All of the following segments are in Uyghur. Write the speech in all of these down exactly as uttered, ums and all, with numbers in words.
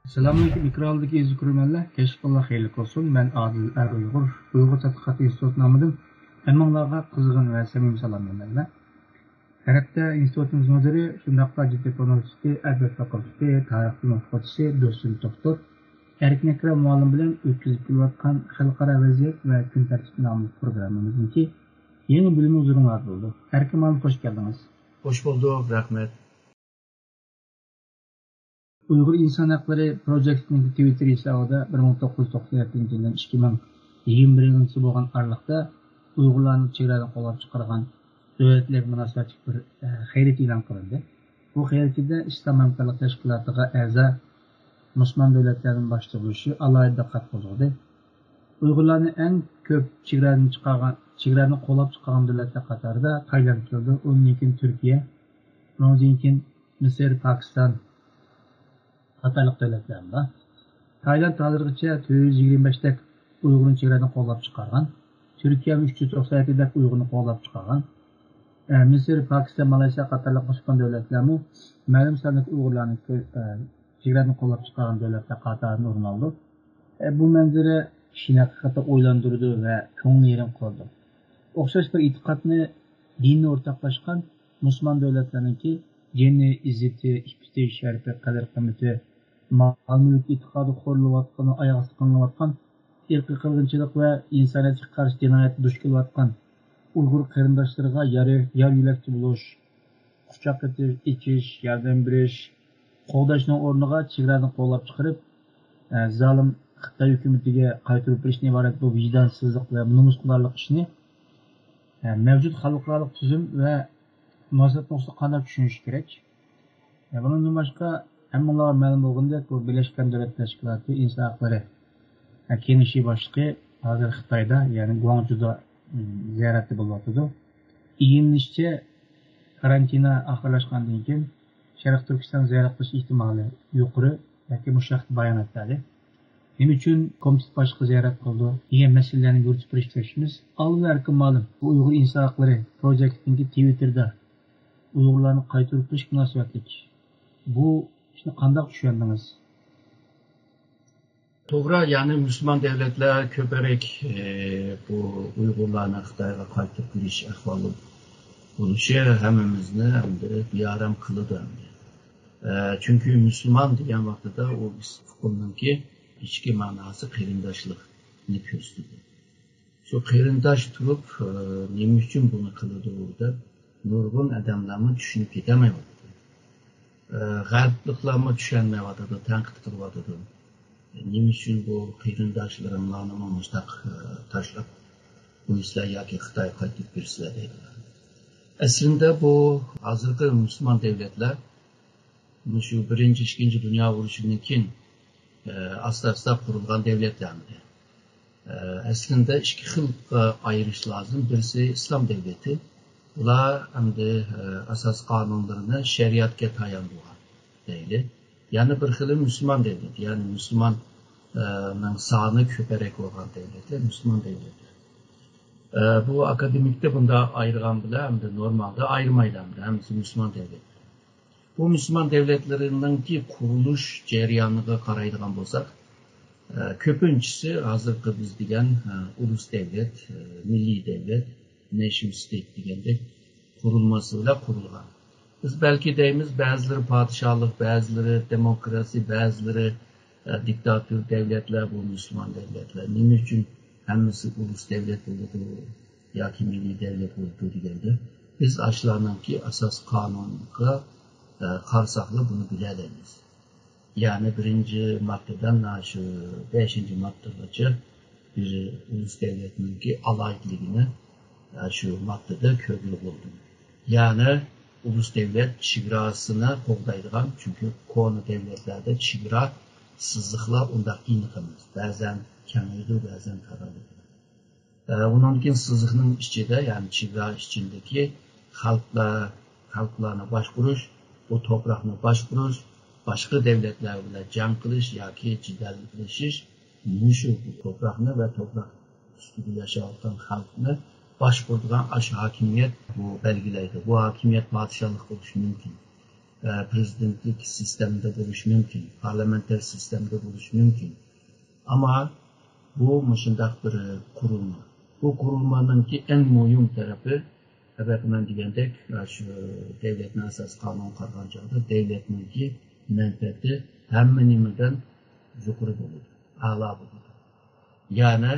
ئەسسالامۇئەلەيكۇم، ئېكرانلىدىكى ئەزىز كۆرۈرمەنلەر، كەچلىكىڭلار خەيرلىك بولسۇن. مەن ئادىل ئەر ئۇيغۇر، ئۇيغۇر تەتقىقات ئىنستىتۇتى نامىدىن ھەممىڭلارغا قىزغىن ۋە سەمىمىي سالام يوللايمەن. ھەر ھەپتە ئىنستىتۇتىمىز مۇدىرى، شۇنداقلا جىددىي ئۇنىۋېرسىتېتى ئەدەبىيات فاكۇلتېتى تارىخ بۆلۈم ئوقۇتقۇچىسى دوستۇم دوكتور ئەركىن ئەكرەم مۇئەللىم بىلەن ئۆتكۈزۈپ كېلىۋاتقان خەلقئارا ۋەزىيەت ۋە كۈن تەرتىپى ناملىق پروگراممىمىزنىڭكى يېڭى بۆلۈمى ھۇزۇرۇڭلاردا بولىدۇ. ئەركىن مۇئەللىم، خوش كەلدىڭىز. خوش بولدۇق، رەھمەت. ئۇيغۇر ئىنسان ھەقلىرى پروجېكتىنىڭ تىۋىتتېر ھېسابىدا بىر مىڭ توققۇز يۈز توقسان يەتتىنچى يىلدىن ئىككى مىڭ يىگىرمە بىرىنچى يىلغىچە بولغان ئارىلىقتا ئۇيغۇرلارنىڭ چېگرادىن قوغلاپ چىقارغان دۆلەتلەرگە مۇناسىۋەتلىك بىر، ئە، خەرىتە ئېلان قىلىندى. بۇ خەرىتىدە ئىسلام ھەمكارلىق تەشكىلاتىغا ئەزا مۇسۇلمان دۆلەتلەردىن باشتا بولۇشى ئالاھىدە دىققەت قوزغىدى. ئۇيغۇرلارنى ئەڭ كۆپ چېگرادىن چىقارغان، چېگرادىن قوغلاپ چىقارغان دۆلەتلەر قاتارىدا تايلاند كېلىدۇ، ئۇنىڭدىن كېيىن تۈركىيە، ئۇنىڭدىن كېيىن مىسىر، پاكىستان قاتارلىق دۆلەتلەر بار. تايلاند ھازىرغىچە تۆت يۈز يىگىرمە بەشتەك ئۇيغۇرنى چېگرادىن قوغلاپ چىقارغان. تۈركىيە ئۈچ يۈز توقسان يەتتىدەك ئۇيغۇرنى قوغلاپ چىقارغان. ئە، مىسىر، پاكىستان، مالايسىيا قاتارلىق مۇسۇلمان دۆلەتلەرمۇ مەلۇم ساندىكى ئۇيغۇرلارنى كۆ-، ئە، چېگرادىن قوغلاپ چىقارغان دۆلەتلەر قاتارىدىن ئورۇن ئالىدۇ. ئە، بۇ مەنزىرە كىشىنى ھەقىقەتەن ئويلاندۇرىدۇ ۋە كۆڭۈلنى يېرىم قىلىدۇ. ئوخشاش بىر ئېتىقادنى، دىننى ئورتاقلاشقان مۇسۇلمان دۆلەتلەرنىڭكى جېنى، ئىززىتى، ئىپپىتى، شەرىپى، قەدىر-قىممىتى، مال-مۈلۈك، ئېتىقادى خورلىنىۋاتقان، ئاياغ ئاستىغا قىلىنىۋاتقان ئىرقىي قىرغىنچىلىق ۋە ئىنسانىيەتكە قارشى جىنايەتكە دۇچ كېلىۋاتقان ئۇيغۇر قېرىنداشلىرىغا يار، يار يۆلەكچى بولۇش، قۇچاق ئېتىش، ئېچىش، ياردەم بېرىش، قوغداشنىڭ ئورنىغا چېگرادىن قوغلاپ چىقىرىپ، ئە، زالىم خىتاي ھۆكۈمىتىگە قايتۇرۇپ بېرىشتىن ئىبارەت بۇ ۋىجدانسىزلىق ۋە نومۇسخورلۇق ئىشىنى، ئە، مەۋجۇت خەلقئارالىق تۈزۈم ۋە مۇناسىۋەت نۇقتىسىدا قانداق چۈشىنىش كېرەك؟ ئە، بۇنىڭدىن باشقا، ھەممىڭلارغا مەلۇم بولغىنىدەك، بۇ بىرلەشكەن دۆلەت تەشكىلاتى ئىنسان ھەقلىرى، ئە، كېڭىشى باشلىقى ھازىر خىتايدا، يەنى گۇاڭجۇدا، ئىم، زىيارەتتە بولۇۋاتىدۇ. ئىگىلىنىشىچە، كارانتىنا ئاخىرلاشقاندىن كېيىن شەرقىي تۈركىستان زىيارەت قىلىش ئېھتىمالى يۇقىرى، ياكى مۇشۇ ھەقتە بايانات بەردى. نېمە ئۈچۈن كومىتېت باشلىقى زىيارەت قىلىدۇ دېگەن مەسىلىلەرنى يورۇتۇپ بېرىشكە تىرىشىمىز. ئاللا ئەركىن مۇئەللىم، بۇ ئۇيغۇر ئىنسان ھەقلىرى پروجېكتىنىڭكى تىۋىتتېردا ئۇيغۇرلارنى قايتۇرۇپ كېلىشكە مۇناسىۋەتلىك بۇ ئىشنى قانداق چۈشەندىڭىز؟ توغرا، يەنى مۇسۇلمان دەۋلەتلەر كۆپرەك، ئى، بۇ ئۇيغۇرلارنى خىتايغا قايتۇرۇپ كېلىش ئەھۋالى بولۇشى ھەممىمىزنى ئەمدى بىئارام قىلىدۇ ئەمدى. ئە، چۈنكى مۇسۇلمان دېگەن ۋاقتىدا ئۇ ئۇقۇمنىڭكى ئىچكى مەناسى قېرىنداشلىقنى كۆرسىتىدۇ. شۇ قېرىنداش تۇرۇپ، ئە، نېمە ئۈچۈن بۇنى قىلىدۇ دەپ نۇرغۇن ئادەملەرمۇ چۈشىنىپ كېتەلمەيۋاتىدۇ. ئە، غەربلىكلەرمۇ چۈشەنمەيۋاتىدۇ، تەنقىد قىلىۋاتىدۇ. نېمە ئۈچۈن بۇ قېرىنداشلىرىڭلارنىمۇ مۇشتاق، ئە، تاشلاپ قويىسىلەر ياكى خىتايغا قايتۇرۇپ بېرىسىلەر دەيدۇ. ئەسلىندە بۇ ھازىرقى مۇسۇلمان دەۋلەتلەر مۇشۇ بىرىنچى، ئىككىنچى دۇنيا ئۇرۇشىدىن كېيىن، ئە، ئاستا-ئاستا قۇرۇلغان دەۋلەتلەرمىدى. ئە، ئەسلىندە ئىككى خىلغا ئايرىش لازىم. بىرسى ئىسلام دەۋلىتى. بۇلار ئەمدى، ئە، ئاساس قانۇنلىرىنى شەرىئەتكە تاياندۇرغان دەيلى. يەنە بىر خىلى مۇسۇلمان دەۋلىتى. يەنى مۇسۇلمان، ئە، نىڭ سانى كۆپرەك بولغان دەۋلەتلەر مۇسۇلمان دەۋلەتلەر. ئە، بۇ ئاكادېمىكتە بۇنداق ئايرىغان بىلەن ئەمدى نورمالدا ئايرىمايدۇ ئەمدى ھەممىسى مۇسۇلمان دەۋلەتلەر. بۇ مۇسۇلمان دەۋلەتلىرىنىڭكى قۇرۇلۇش جەريانىغا قارايدىغان بولساق، ئە، كۆپىنچىسى ھازىرقى بىز دېگەن، ئە، ئۇلۇس دەۋلەت، ئە، مىللىي دەۋلەت، نېشن ستېيت دېگەندەك قۇرۇلمىسى بىلەن قۇرۇلغان. بىز بەلكى دەيمىز، بەزىلىرى پادىشاھلىق، بەزىلىرى دېموكراسىي، بەزىلىرى، ئە، دىكتاتور دەۋلەتلەر، بۇ مۇسۇلمان دەۋلەتلەر. نېمە ئۈچۈن ھەممىسى ئۇلۇس دەۋلەت بولىدۇ ياكى مىللىي دەۋلەت بولىدۇ دېگەندە، بىز ئاشۇلارنىڭكى ئاساس قانۇنىغا، ئە، قارىساقلا بۇنى بىلەلەيمىز. يەنى بىرىنچى ماددىدىن شۇ بەشىنچى ماددىغىچە بىر ئۇلۇس دەۋلەتنىڭكى ئالاھىدىلىكىنى، ئە، شۇ ماددىدا كۆرگىلى بولىدۇ. يەنى ئۇلۇس دەۋلەت چېگراسىنى قوغدايدىغان، چۈنكى كونا دەۋلەتلەردە چېگرا سىزىقلار ئۇنداق ئېنىق ئەمەس. بەزەن كېڭىيىدۇ، بەزەن تارىلىدۇ. ئە، ئۇنىڭدىن كېيىن سىزىقنىڭ ئىچىدە، يەنى چېگرا ئىچىدىكى خەلقلەر، خەلقلەرنى باشقۇرۇش، بۇ توپراقنى باشقۇرۇش، باشقا دەۋلەتلەر بىلەن جەڭ قىلىش ياكى جېدەللىشىش، مۇشۇ بۇ توپراقنى ۋە توپراق ئۈستىدە ياشاۋاتقان خەلقنى باشقۇرىدىغان ئاشۇ ھاكىمىيەت بۇ بەلگىلەيدۇ. بۇ ھاكىمىيەت پادىشاھلىق بولۇشى مۇمكىن. ئە، پرېزىدېنتلىك سىستېمىدا بولۇشى مۇمكىن، پارلامېنتار سىستېمىدا بولۇشى مۇمكىن. ئەمما بۇ مۇشۇنداق بىر قۇرۇلما. بۇ قۇرۇلمانىڭكى ئەڭ مۇھىم تەرىپى، سەۋەب مەن دېگەندەك، شۇ دۆلەتنىڭ ئاساسىي قانۇنىغا قارىغان چاغدا دۆلەتنىڭكى مەنپەئەتى ھەممە نېمىدىن يۇقىرى بولىدۇ، ئەلا بولىدۇ. يەنى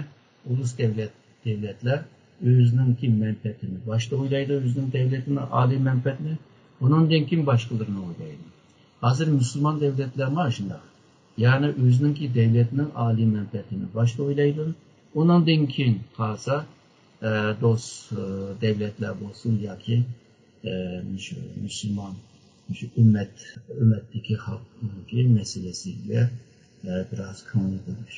ئۇلۇس دۆلەت، دۆلەتلەر ئۆزىنىڭكى مەنپەئەتىنى باشتا ئويلايدۇ، ئۆزىنىڭ دۆلىتىنىڭ ئالىي مەنپەئەتىنى، ئۇنىڭدىن كېيىن باشقىلىرىنى ئويلايدۇ. ھازىر مۇسۇلمان دۆلەتلەرمۇ شۇنداق. يەنى ئۆزىنىڭكى دۆلىتىنىڭ ئالىي مەنپەئەتىنى باشتا ئويلايدۇ، ئۇنىڭدىن كېيىن قالسا، ئە، دوست، ئە، دۆلەتلەر بولسۇن ياكى، ئە، مۇشۇ مۇسۇلمان، مۇشۇ ئۈممەت، ئۈممەتتىكى خەلقنىڭكى مەسىلىسىگە، ئە، بىراز كۆڭۈل بۆلۈش.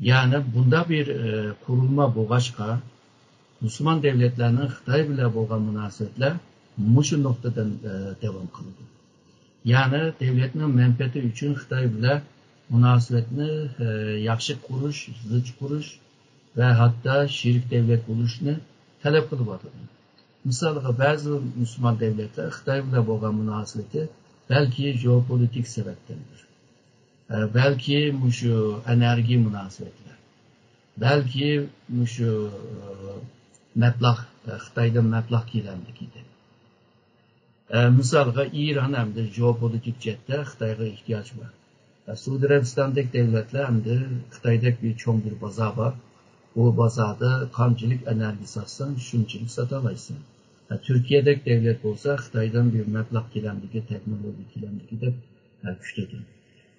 يەنى بۇنداق بىر، ئە، قۇرۇلما بولغاچقا، مۇسۇلمان دۆلەتلەرنىڭ خىتاي بىلەن بولغان مۇناسىۋەتلەر مۇشۇ نۇقتىدىن، ئە، داۋام قىلىدۇ. يەنى دۆلەتنىڭ مەنپەئەتى ئۈچۈن خىتاي بىلەن مۇناسىۋەتنى، ئە، ياخشى قۇرۇش، زىچ قۇرۇش ۋە ھەتتا شېرىك دۆلەت بولۇشنى تەلەپ قىلىۋاتىدۇ. مىسالغا، بەزى مۇسۇلمان دۆلەتلەر خىتاي بىلەن بولغان مۇناسىۋىتى بەلكى ژېئوپولىتىك سەۋەبتىندۇر. ئە، بەلكى مۇشۇ ئېنېرگىيە مۇناسىۋەتلەر، بەلكى مۇشۇ، ئە، مەبلەغ، ئە، خىتايدىن مەبلەغ كېلەمدىكى دەپ. ئە، مىسالغا، ئىران ئەمدى ژېئوپولىتىك جەھەتتە خىتايغا ئېھتىياجى بار. ئە، سەئۇدى ئەرەبىستاندەك دۆلەتلەر ئەمدى خىتايدەك بىر چوڭ بىر بازار بار. بۇ بازاردا قانچىلىك ئېنېرگىيە ساتساڭ، شۇنچىلىك ساتالايسەن. ئە، تۈركىيەدەك دۆلەت بولسا خىتايدىن بىر مەبلەغ كېلەمدىكى، تېخنولوگىيە كېلەمدىكى دەپ، ئە، كۈتىدۇ.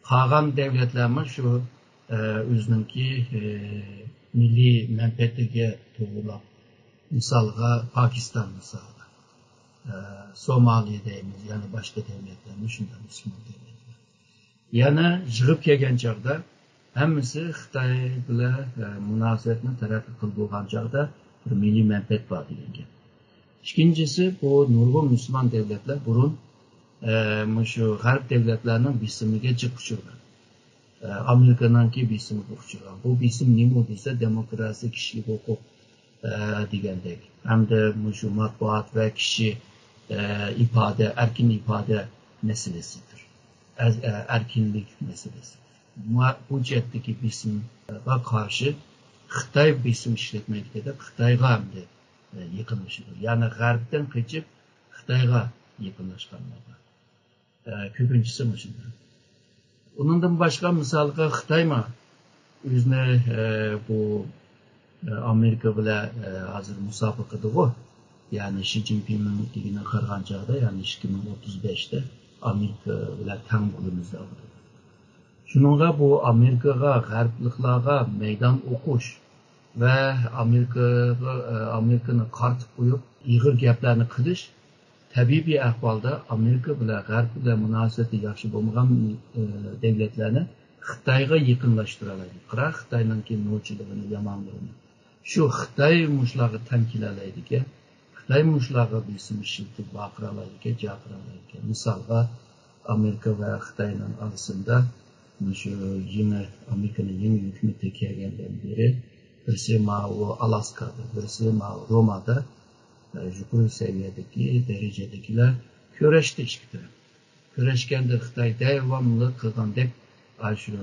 قالغان دۆلەتلەرمۇ شۇ، ئە، ئۆزىنىڭكى، ئە، مىللىي مەنپەئەتلىرىگە توغرىلاپ، مىسالغا، پاكىستان مىسالى، ئە، سومالىيە دەيمىز، يەنە باشقا دۆلەتلەرمۇ شۇنداق مۇسۇلمان دۆلەتلەر. يەنە يىغىپ كەلگەن چاغدا ھەممىسى خىتاي بىلەن، ئە، مۇناسىۋەتنى تەرەققىي قىلدۇرغان چاغدا بىر مىللىي مەنپەئەت بار دېگەن گەپ. ئىككىنچىسى، بۇ نۇرغۇن مۇسۇلمان دۆلەتلەر بۇرۇن، ئە، مۇشۇ غەرب دۆلەتلەرنىڭ بېسىمىگە جىق ئۇچرىغان. ئە، ئامېرىكىنىڭكى بېسىمىغا ئۇچرىغان. بۇ بېسىم نېمە دېسە، دېموكراتىيە، كىشىلىك ھوقۇق، ئە، دېگەندەك. ھەمدە مۇشۇ مەتبۇئات ۋە كىشى، ئە، ئىپادە، ئەركىن ئىپادە مەسىلىسىدۇر. ئەز-، ئە، ئەركىنلىك مەسىلىسى. مۇ-، بۇ جەھەتتىكى بېسىمغا قارشى خىتاي بېسىم ئىشلەتمەيدىكەن دەپ، خىتايغا ئەمدى، ئە، يېقىنلىشىدۇ. يەنى غەربتىن قېچىپ خىتايغا يېقىنلاشقانلار بار. ئە، كۆپىنچىسى مۇشۇنداق. ئۇنىڭدىن باشقا، مىسالغا، خىتايمۇ ئۆزىنى، ئە، بۇ، ئە، ئامېرىكا بىلەن، ئە، ھازىر مۇسابىقىدىغۇ. يەنى شى جىنپىڭنىڭ دېگىنىگە قارىغان چاغدا، يەنى ئىككى مىڭ ئوتتۇز بەشتە ئامېرىكا بىلەن تەڭ بولىمىز دەۋاتىدۇ. شۇنىڭغا بۇ ئامېرىكىغا، غەربلىكلارغا مەيدان ئوقۇش ۋە ئامېرىكىغا، ئامېرىكىنى قارىتىپ قويۇپ، ئېغىر گەپلەرنى قىلىش تەبىئىي ئەھۋالدا ئامېرىكا بىلەن، غەرب بىلەن مۇناسىۋىتى ياخشى بولمىغان، ئى، دۆلەتلەرنى خىتايغا يېقىنلاشتۇرالايدۇ. قارا، خىتاينىڭكى نوچىلىقىنى، يامانلىقىنى. شۇ خىتاي مۇشۇلارغا تەڭ كېلەلەيدىكەن، خىتاي مۇشۇلارغا بېسىم ئىشلىتىپ ۋارقىرالايدىكەن، جارقىرالايدىكەن. مىسالغا، ئامېرىكا ۋە خىتاينىڭ ئارىسىدا مۇشۇ يېڭى، ئامېرىكىنىڭ يېڭى ھۆكۈمىتى كەلگەندىن بېرى، بىرسى ماۋۇ ئالاسكادا، بىرسى ماۋۇ رومادا، ئە، يۇقىرى سەۋىيەدىكى، دەرىجىدىكىلەر كۆرۈشتى ئىككى تەرەپ. كۆرۈشكەندە خىتاي داۋاملىق قىلغاندەك، ئاشۇ،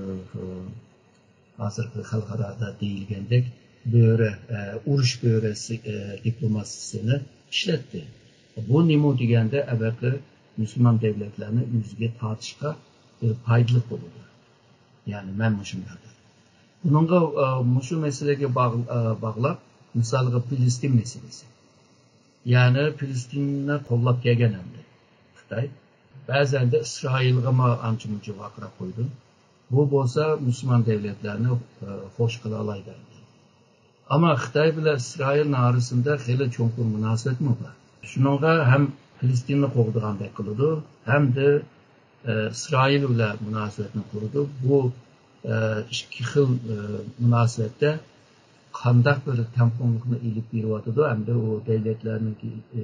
ھازىرقى خەلقئارادا دېيىلگەندەك بۆرە، ئە، ئۇرۇش بۆرىسى، ئە، دىپلوماتىيىسىنى ئىشلەتتى. بۇ نېمە دېگەندە، ئەۋەقى مۇسۇلمان دۆلەتلەرنى ئۆزىگە تارتىشقا بىر پايدىلىق بولىدۇ. يەنى مەن مۇشۇنداق دەيمەن. بۇنىڭغا، ئە، مۇشۇ مەسىلىگە باغ-، ئە، باغلاپ، مىسالغا پىلىستىن مەسىلىسى. يەنى پىلىستىننى قوللاپ كەلگەن ئەمدى خىتاي. بەزەندە ئىسرائىلغىمۇ ئانچە-مۇنچە ۋارقىراپ قويىدۇ. بۇ بولسا مۇسۇلمان دۆلەتلەرنى، ئە، خوش قىلالايدۇ ئەمدى. ئەمما خىتاي بىلەن ئىسرائىلنىڭ ئارىسىدا خېلى چوڭقۇر مۇناسىۋەتمۇ بار. شۇنىڭغا ھەم پىلىستىننى قوغدىغاندەك قىلىدۇ، ھەمدە، ئە، ئىسرائىل بىلەن مۇناسىۋەتنى قۇرىدۇ. بۇ، ئە، ئىككى خىل، ئە، مۇناسىۋەتتە قانداق بىر تەڭپۇڭلۇقنى ئېلىپ بېرىۋاتىدۇ، ھەمدە ئۇ دۆلەتلەرنىڭكى، ئە،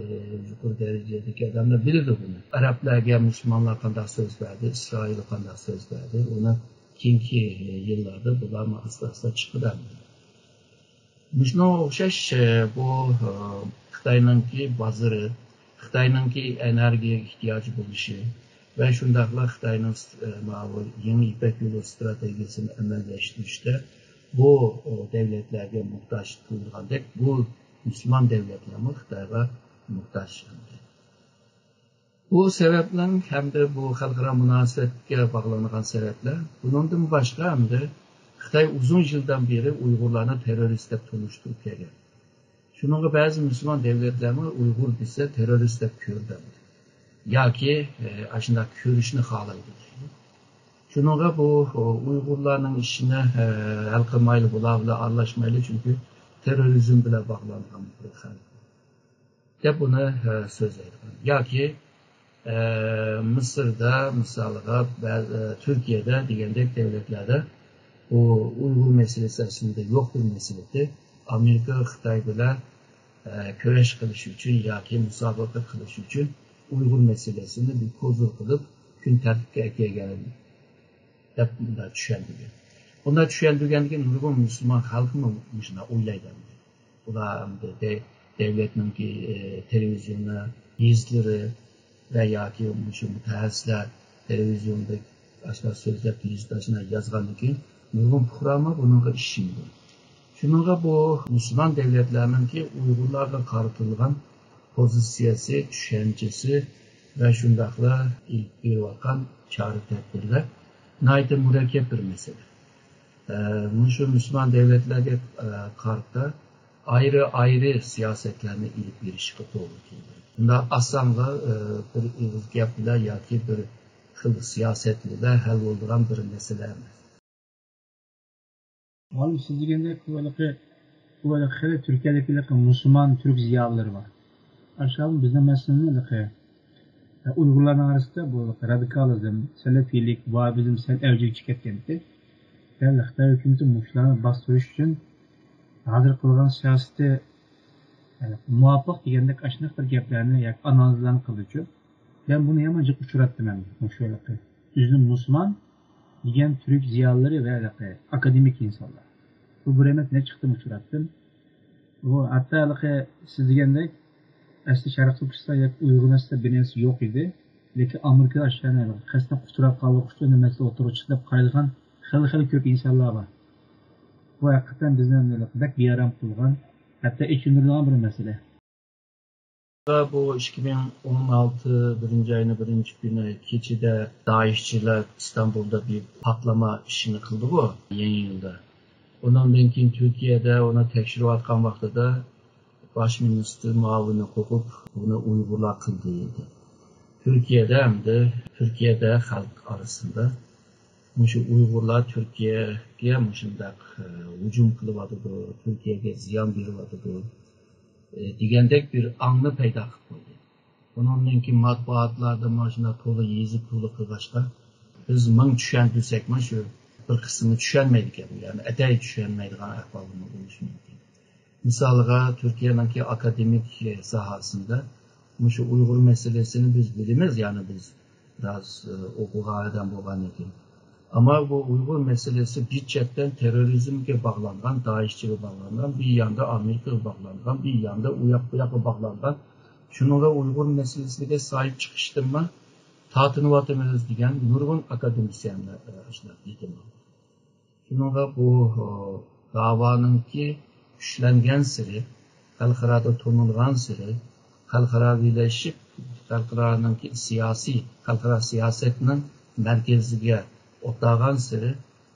يۇقىرى دەرىجىدىكى ئادەملەر بىلىدۇ بۇنى. ئەرەبلەرگە مۇسۇلمانلار قانداق سۆز بەردى، ئىسرائىلغا قانداق سۆز بەردى، ئۇنى كېيىنكى، ئە، يىللاردا بۇلارمۇ ئاستا-ئاستا چىقىدۇ ھەمدە. مۇشۇنىڭغا ئوخشاش، ئە، بۇ، ئە، خىتاينىڭكى بازىرى، خىتاي خىتاينىڭكى ئېنېرگىيە ئېھتىياجى بولۇشى ۋە شۇنداقلا خىتاينىڭ س-، ئە، ماۋۇ يېڭى يىپەك يولى ئىستراتېگىيەسىنى ئەمەلىيلەشتۈرۈشتە بۇ، ئە، دەۋلەتلەرگە موھتاج قىلىنغاندەك، بۇ مۇسۇلمان دەۋلەتلەرمۇ خىتايغا موھتاج. بۇ سەۋەبنىڭ ھەمدە بۇ خەلقئارا مۇناسىۋەتكە باغلانغان سەۋەبلەر، بۇنىڭدىن باشقا ھەمدە خىتاي ئۇزۇن يىلدىن بېرى ئۇيغۇرلارنى تېررورىست دەپ تونۇشتۇرۇپ كەلگەن. شۇنىڭغا بەزى مۇسۇلمان دەۋلەتلەرمۇ ئۇيغۇر دېسە تېررورىست دەپ كۆرىدۇ ياكى، ئە، ئاشۇنداق كۆرۈشنى خالايدۇ دەيدۇ. شۇنىڭغا بۇ، ئۇيغۇرلارنىڭ ئىشىنى، ئە، ھەل قىلمايلى، بۇلار بىلەن ئارىلاشمايلى، چۈنكى تېررورىزم بىلەن باغلانغان بىر خەلق دەپ بۇنى، ئە، سۆزلەيدىغان. ياكى، ئە، مىسىردا، مىسالىغا، بە-، ئە، تۈركىيەدە دېگەندەك دەۋلەتلەردە بۇ ئۇيغۇر مەسىلىسى ئەسلىدە يوق بىر مەسىلە ئىدى. ئامېرىكا خىتاي بىلەن، ئە، كۈرەش قىلىش ئۈچۈن ياكى مۇسابىقە قىلىش ئۈچۈن ئۇيغۇر مەسىلىسىنى بىر كوزۇر قىلىپ كۈن تەرتىپكە ئەكەلگەن دەپ مۇنداق چۈشەندۈرگەن. بۇنداق چۈشەندۈرگەندىن كېيىن نۇرغۇن مۇسۇلمان خەلقمۇ مۇشۇنداق ئويلايدۇ. ئۇلار ئەمدى دە-، دەۋلەتنىڭكى، ئى، تېلېۋىزىيونى، گېزىتلىرى ۋە ياكى مۇشۇ مۇتەخەسسىسلەر تېلېۋىزىيوندا ئاشۇنداق سۆزلەپ، گېزىتتە ئاشۇنداق يازغاندىن كېيىن نۇرغۇن پۇقرامۇ بۇنىڭغا ئىشىنىدۇ. شۇنىڭغا بۇ مۇسۇلمان دەۋلەتلەرنىڭكى ئۇيغۇرلارغا قارىتىلغان پوزىتسىيەسى، چۈشەنچىسى ۋە شۇنداقلا ئېلىپ بېرىۋاتقان چارە-تەدبىرلەر ناھايىتى مۇرەككەپ بىر مەسىلە. ئە، مۇشۇ مۇسۇلمان دەۋلەتلەرگە، ئە، قارىتا ئايرى-ئايرى سىياسەتلەرنى ئېلىپ بېرىشقا توغرا كېلىدۇ. بۇنداق ئاسانلا، ئە، بىر ئېغىز گەپ بىلەن ياكى بىر خىل سىياسەت بىلەن ھەل بولىدىغان بىر مەسىلە ئەمەس. مۇئەللىم، سىز دېگەندەك، بۇ ھېلىقى، بۇ ھېلىقى خېلى تۈركىيەدىكى ھېلىقى مۇسۇلمان تۈرك زىيالىيلىرى بار. ئاشۇلار بىزنىڭ مەسىلىنى ھېلىقى، ئۇيغۇرلارنىڭ ئارىسىدا بۇ رادىكالىزم، سەلەفىيلىك، ۋاھابىزم سەل ئەۋجىگە چىقىپ كەتكەنتى. دەل خىتاي ھۆكۈمىتى مۇشۇلارنى باستۇرۇش ئۈچۈن ھازىر قىلغان سىياسىتى، يەنى، مۇۋاپىق دېگەندەك ئاشۇنداق بىر گەپلەرنى ياكى ئانالىزلارنى قىلدىچۇ. مەن بۇنى يامان جىق ئۇچراتتىم ئەمدى. مۇشۇ ھېلىقى ئۆزىنى مۇسۇلمان دېگەن تۈرك زىيالىيلىرى ۋە ھېلىقى ئاكادېمىك ئىنسانلار. بۇ بىر ئەمەس، نەچچە قېتىم ئۇچراتتىم. بۇ ھەتتا ھېلىقى سىز دېگەندەك ئەسلى شەرقىي تۈركىستان ياكى ئۇيغۇر مەسىلىسىدە بىر نەرسە يوق ئىدى. لېكىن ئامېرىكا ئاشۇ يەرنى قەستەن قۇتراپ قالدۇق، شۇ مەسىلە ئوتتۇرىغا چىقتى دەپ قارايدىغان خېلى، خېلى كۆپ ئىنسانلار بار. بۇ ھەقىقەتەن بىزنى بەك بىئارام قىلغان، ھەتتا ئېچىندۇرىدىغان بىر مەسىلە. بۇ ئىككى مىڭ ئون ئالتە بىرىنچى ئاينىڭ بىرىنچى كۈنى كېچىدە دائىشچىلار ئىستانبۇلدا بىر پارتلاما ئىشىنى قىلدىغۇ، يېڭى يىلدا. ئۇنىڭدىن كېيىن تۈركىيەدە ئۇنى تەكشۈرۈۋاتقان ۋاقتىدا باش مىنىستىر مۇئاۋىنى قوقۇپ، بۇنى ئۇيغۇرلار قىلدى دېدى. تۈركىيەدە ئەمدى، تۈركىيەدە خەلق ئارىسىدا مۇشۇ ئۇيغۇرلار تۈركىيەگە مۇشۇنداق، ئە، ھۇجۇم قىلىۋاتىدۇ، تۈركىيەگە زىيان بېرىۋاتىدۇ، ئە، دېگەندەك بىر ئاڭنى پەيدا قىلىپ قويدى. بۇنىڭدىن كېيىن مەتبۇئاتلاردا مانا شۇنداق تولا يېزىپ، تولا قىلغاچقا، بىز مىڭ چۈشەندۈرسەكمۇ، شۇ بىر قىسمى چۈشەنمەيدىكەن، يەنى ئەتەي چۈشەنمەيدىغان ئەھۋالمۇ بولۇشى مۇمكىن. مىسالىغا، تۈركىيەنىڭكى ئاكادېمىك ساھەسىندە مۇشۇ ئۇيغۇر مەسىلىسىنى بىز بىلىمىز، يەنى بىز بىراز، ئە، ئوقۇغان ئادەم بولغاندىن كېيىن. ئەمما بۇ ئۇيغۇر مەسىلىسى بىر چەتتىن تېررورىزمگە باغلانغان، دائىشچىغا باغلانغان، بىر ياندا ئامېرىكىغا باغلانغان، بىر ياندا ئۇ ياق بۇ ياققا باغلانغان. شۇنىڭغا ئۇيغۇر مەسىلىسىگە ساھىب چىقىشتىنمۇ تارتىنىۋاتىمىز دېگەن نۇرغۇن ئاكادېمىسىيەنلەر، ئە، ئاشۇنداق دېدى. شۇنىڭغا بۇ، ئۇ، داۋانىڭكى كۈچلەنگەنسېرى، خەلقئارادا تونۇلغانسېرى، خەلقئاراۋىلىشىپ، خەلقئارانىڭكى سىياسىي، خەلقئارا سىياسەتنىڭ مەركىزىگە ئوتتاغانسېرى،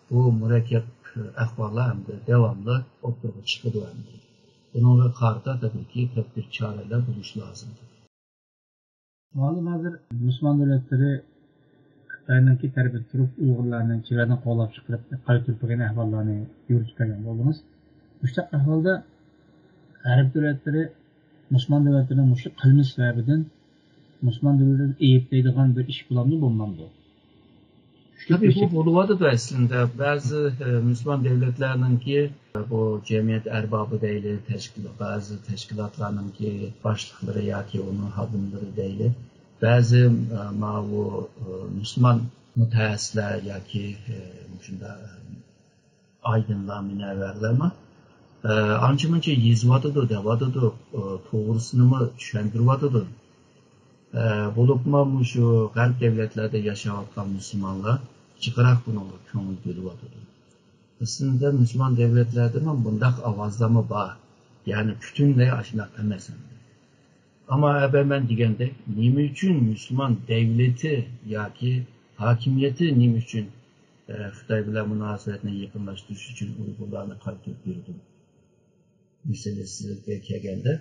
بۇ مۇرەككەپ ئەھۋاللار ھەمدە داۋاملىق ئوتتۇرىغا چىقىدۇ ئەمدى. بۇنىڭغا قارىتا تەبىئىيكى تەدبىر چارىلەر بولۇش لازىم. مۇئەللىم، ھازىر مۇسۇلمان دۆلەتلىرى خىتاينىڭكى تەرىپىدە تۇرۇپ، ئۇيغۇرلارنى چېگرادىن قوغلاپ چىقىرىپ، قايتۇرۇپ بەرگەن ئەھۋاللارنى يورۇتۇپ بەرگەن بولدىڭىز. مۇشۇنداق ئەھۋالدا غەرب دۆلەتلىرى مۇسۇلمان دۆلەتلىرىنىڭ مۇشۇ قىلمىشى سەۋەبىدىن مۇسۇلمان دۆلەتلىرىنى ئەيىبلەيدىغان بىر ئىش بولامدۇ، بولمامدۇ؟ تەبىئىي، بۇ بولۇۋاتىدۇ ئەسلىندە. بەزى، ئە، مۇسۇلمان دۆلەتلەرنىڭكى بۇ جەمئىيەت ئەربابى دەيلى، تەشكىل-، بەزى تەشكىلاتلارنىڭكى باشلىقلىرى ياكى ئۇنىڭ خادىملىرى دەيلى، بەزى، ئە، ماۋۇ، ئە، مۇسۇلمان مۇتەخەسسىسلەر ياكى، ئە، مۇشۇنداق، ئە، ئايدىنلار، مۇنەۋۋەرلەرمۇ، ئە، ئانچە-مۇنچە يېزىۋاتىدۇ، دەۋاتىدۇ، ئە، توغرىسىنىمۇ چۈشەندۈرۈۋاتىدۇ. ئە، بولۇپمۇ مۇشۇ غەرب دۆلەتلەردە ياشاۋاتقان مۇسۇلمانلار جىقراق بۇنىڭغا كۆڭۈل بۆلۈۋاتىدۇ. ئەسلىدە مۇسۇلمان دۆلەتلەردىمۇ بۇنداق ئاۋازلارمۇ بار. يەنى پۈتۈنلەي ئاشۇنداق ئەمەس ئەمدى. ئەمما ئەبە مەن دېگەندەك، نېمە ئۈچۈن مۇسۇلمان دەۋلىتى ياكى ھاكىمىيىتى نېمە ئۈچۈن، ئە، خىتاي بىلەن مۇناسىۋەتنى يېقىنلاشتۇرۇش ئۈچۈن ئۇيغۇرلارنى قايتۇرۇپ بېرىدۇ مەسىلىسىگە كەلگەندە،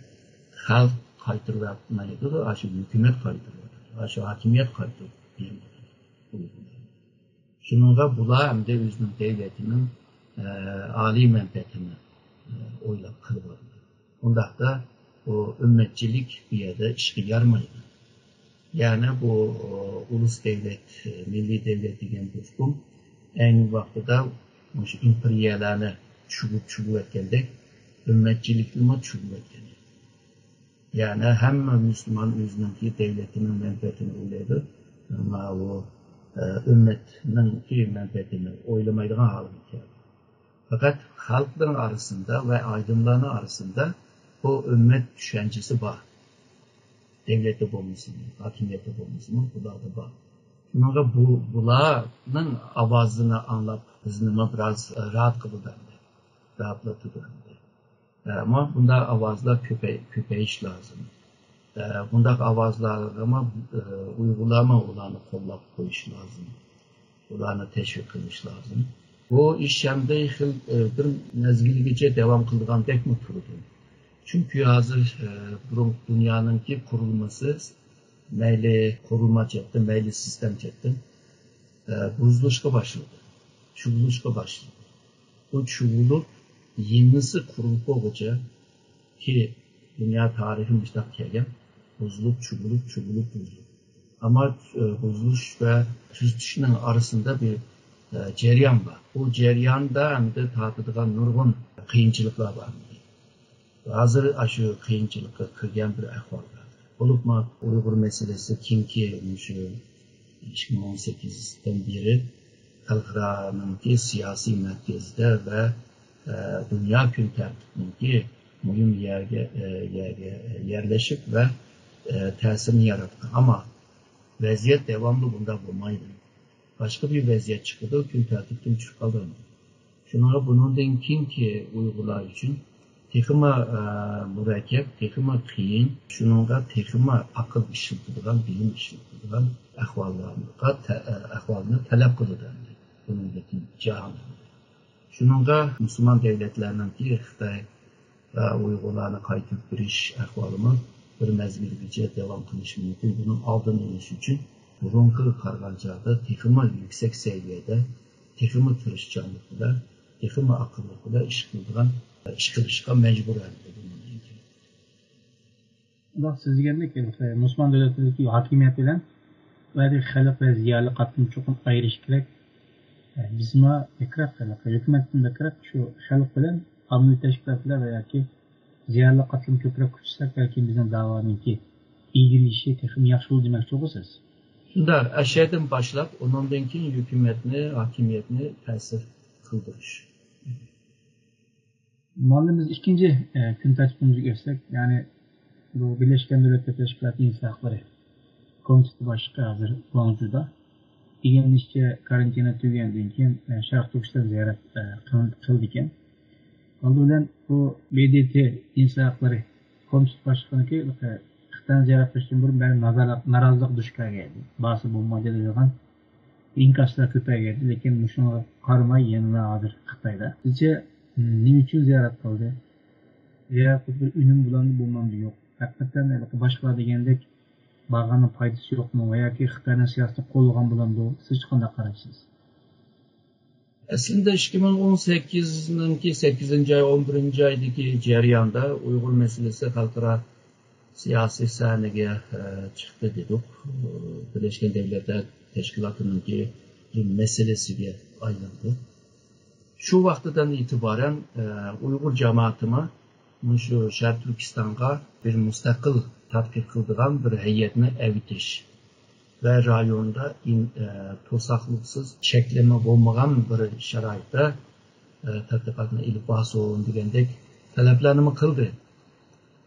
خەلق قايتۇرۇۋەتمەيدۇ، ئاشۇ ھۆكۈمەت قايتۇرۇۋەتىدۇ، ئاشۇ ھاكىمىيەت قايتۇرۇپ بېرىدۇ ئۇيغۇرلارنى. شۇنىڭغا بۇلار ئەمدى ئۆزىنىڭ دەۋلىتىنىڭ، ئە، ئالىي مەنپەئەتىنى، ئە، ئويلاپ قىلىۋاتىدۇ. ئۇنداقتا بۇ ئۈممەتچىلىك بۇ يەردە ئىشقا يارىمايدۇ. يەنى بۇ، ئۇ، ئۇلۇس دەۋلەت، مىللىي دەۋلەت دېگەن بۇ ئۇقۇم ئەينى ۋاقتىدا مۇشۇ ئىمپېرىيەلەرنى چۈگۈپ، چۈگۈۋەتكەندەك، ئۈممەتچىلىكنىمۇ چۈگۈۋەتكەن. يەنى ھەممە مۇسۇلمان ئۆزىنىڭكى دەۋلىتىنىڭ مەنپەئەتىنى ئويلايدۇ، ئەمما ئۇ، ئە، ئۈممەتنىڭكى مەنپەئەتىنى ئويلىمايدىغان ھالغا كەلدى. پەقەت خەلقنىڭ ئارىسىدا ۋە ئايدىملارنىڭ ئارىسىدا بۇ ئۈممەت چۈشەنچىسى بار. دەۋلەتتە بولمىسىمۇ، ھاكىمىيەتتە بولمىسىمۇ، بۇلاردا بار. شۇنىڭغا بۇ، بۇلارنىڭ ئاۋازىنى ئاڭلاپ، بىزنىمۇ بىراز راھەت قىلىدۇ ئەمدى. راھەتلىتىدۇ ئەمدى. ئەمما بۇنداق ئاۋازلار كۆپەي-، كۆپەيىش لازىم. ئە، بۇنداق ئاۋازلارغىمۇ، ئە، ئۇيغۇرلارمۇ ئۇلارنى قوللاپ قويۇش لازىم. ئۇلارنى تەشۋىق قىلىش لازىم. بۇ ئىش ئەمدى خىل-، ئە، بىر مەزگىلگىچە داۋام قىلىدىغاندەكمۇ تۇرىدۇ. چۈنكى ھازىر، ئە، بۇرۇنقى دۇنيانىڭكى قۇرۇلمىسى، مەيلى قۇرۇلما جەھەتتىن، مەيلى سىستېما جەھەتتىن، ئە، بۇزۇلۇشقا باشلىدى، چۈگۈلۈشكە باشلىدى. بۇ چۈگۈلۈپ، يېڭىسى قۇرۇلۇپ بولغۇچە، كى دۇنيا تارىخى مۇشۇنداق كەلگەن، بۇزۇلۇپ، چۈگۈلۈپ، چۈگۈلۈپ، بۇزۇلۇپ. ئەمما، ئە، بۇزۇلۇش ۋە تۈزىتىشنىڭ ئارىسىدا بىر، ئە، جەريان بار. بۇ جەرياندا ئەمدى تارتىدىغان نۇرغۇن قىيىنچىلىقلار بار. ھازىر ئاشۇ قىيىنچىلىققا كىرگەن بىر ئەھۋالدا. بولۇپمۇ ئۇيغۇر مەسىلىسى كېيىنكى مۇشۇ ئىككى مىڭ ئون سەككىزدىن بېرى خەلقئارانىڭكى سىياسىي مەركىزىدە ۋە، ئە، دۇنيا كۈن تەرتىپىنىڭكى مۇھىم يەرگە، ئە، يەرگە يەرلىشىپ ۋە، ئە، تەسىرىنى ياراتقان. ئەمما ۋەزىيەت داۋاملىق بۇنداق بولمايدۇ. باشقا بىر ۋەزىيەت چىقىدۇ، كۈن تەرتىپتىن چۈشۈپ قالىدۇ. شۇنىڭغا بۇنىڭدىن كېيىنكى ئۇيغۇرلار ئۈچۈن تېخىمۇ، ئە، مۇرەككەپ، تېخىمۇ قىيىن، شۇنىڭغا تېخىمۇ ئەقىل ئىشلىتىدىغان، بىلىم ئىشلىتىدىغان ئەھۋاللارغا تە-، ئە، ئەھۋالنى تەلەپ قىلىدۇ ئەمدى بۇنىڭدىن كېيىن جاھان. شۇنىڭغا مۇسۇلمان دۆلەتلەرنىڭكى خىتاي ۋە ئۇيغۇرلارنى قايتۇرۇپ بېرىش ئەھۋالىمۇ بىر مەزگىلگىچە داۋام قىلىشى مۇمكىن. بۇنىڭ ئالدىنى ئېلىش ئۈچۈن بۇرۇنقىغا قارىغان چاغدا تېخىمۇ يۈكسەك سەۋىيەدە، تېخىمۇ تىرىشچانلىق بىلەن، تېخىمۇ ئاقىللىق بىلەن ئىش قىلىدىغان، ئىش قىلىشقا مەجبۇر ئەمدى بۇنىڭدىن كېيىن. شۇنداق سىز دېگەندەك، مۇسۇلمان دۆلەتلىرىدىكى ھاكىمىيەت بىلەن ئۇ يەردىكى خەلق ۋە زىيالىي قاتلىمنى چوقۇم ئايرىش كېرەك. بىزمۇ بەكرەك، ھۆكۈمەتتىن بەكرەك شۇ خەلق بىلەن ئاممىۋى تەشكىلاتلار ۋە ياكى زىيالىي قاتلىم كۆپرەك كۈچىسەك، بەلكىم بىزنىڭ داۋانىڭكى ئىلگىرىلىشى تېخىمۇ ياخشى بولىدۇ دېمەكچىغۇ سىز؟ شۇنداق، ئەشەدىن باشلاپ، ئۇنىڭدىن كېيىن ھۆكۈمەتنى، ھاكىمىيەتنى تەسىر قىلدۇرۇش. مۇئەللىم، بىز ئىككىنچى، ئە، كۈن تەرتىپىمىزگە ئۆتسەك، يەنى بۇ بىرلەشكەن دۆلەتلەر تەشكىلاتى ئىنسان ھەقلىرى كومىتېتى باشلىقى ھازىر گۇاڭجۇدا. ئىگىلىنىشىچە، كارانتىنى تۈگىگەندىن كېيىن، ئە، شەرقىي تۈركىستان زىيارەت، ئە، قىل-، قىلىدىكەن. ئالدى بىلەن بۇ ب د ت ئىنسان ھەقلىرى كومىتېتى باشلىقىنىڭكى، ئە، خىتاينى زىيارەت قىلىشتىن بۇرۇن بەزى نازارەت-، نارازىلىق دۇچ كەلگەن ئىدى. بارسا بولمايدۇ دەيدىغان ئىنكاسلار كۆپەيگەنىدى، لېكىن مۇشۇنىڭغا قارىماي يەنىلا ھازىر خىتايدا. سىزچە نېمە ئۈچۈن زىيارەت قىلدى؟ زىيارەت قىلىپ بىر ئۈنۈم بولامدۇ، بولمامدۇ، يوق. ھەقىقەتەن باشقىلار دېگەندەك بارغاننىڭ پايدىسى يوقمۇ ۋە ياكى خىتاينىڭ سىياسىتىنى قوللىغان بولامدۇ؟ سىز قانداق قارايسىز؟ ئەسلىدە ئىككى مىڭ ئون سەككىزنىڭكى سەككىزىنچى ئاي، ئون بىرىنچى ئايدىكى جەرياندا ئۇيغۇر مەسىلىسى خەلقئارا سىياسىي سەھنىگە، ئە، چىقتى دېدۇق. ئە، بىرلەشكەن دۆلەتلەر تەشكىلاتىنىڭكى بىر مەسىلىسىگە ئايلاندى. شۇ ۋاقتىدىن ئېتىبارەن، ئە، ئۇيغۇر جامائىتىمۇ مۇشۇ شەرقىي تۈركىستانغا بىر مۇستەقىل تەتقىق قىلىدىغان بىر ھەيئەتنى ئەۋېتىش ۋە رايوندا ئىن-، ئە، توساقلىقسىز چەكلىمە بولمىغان بىر شارائىتتا، ئە، تەتقىقاتنى ئېلىپ بارسۇن دېگەندەك تەلەپلەرنىمۇ قىلدى.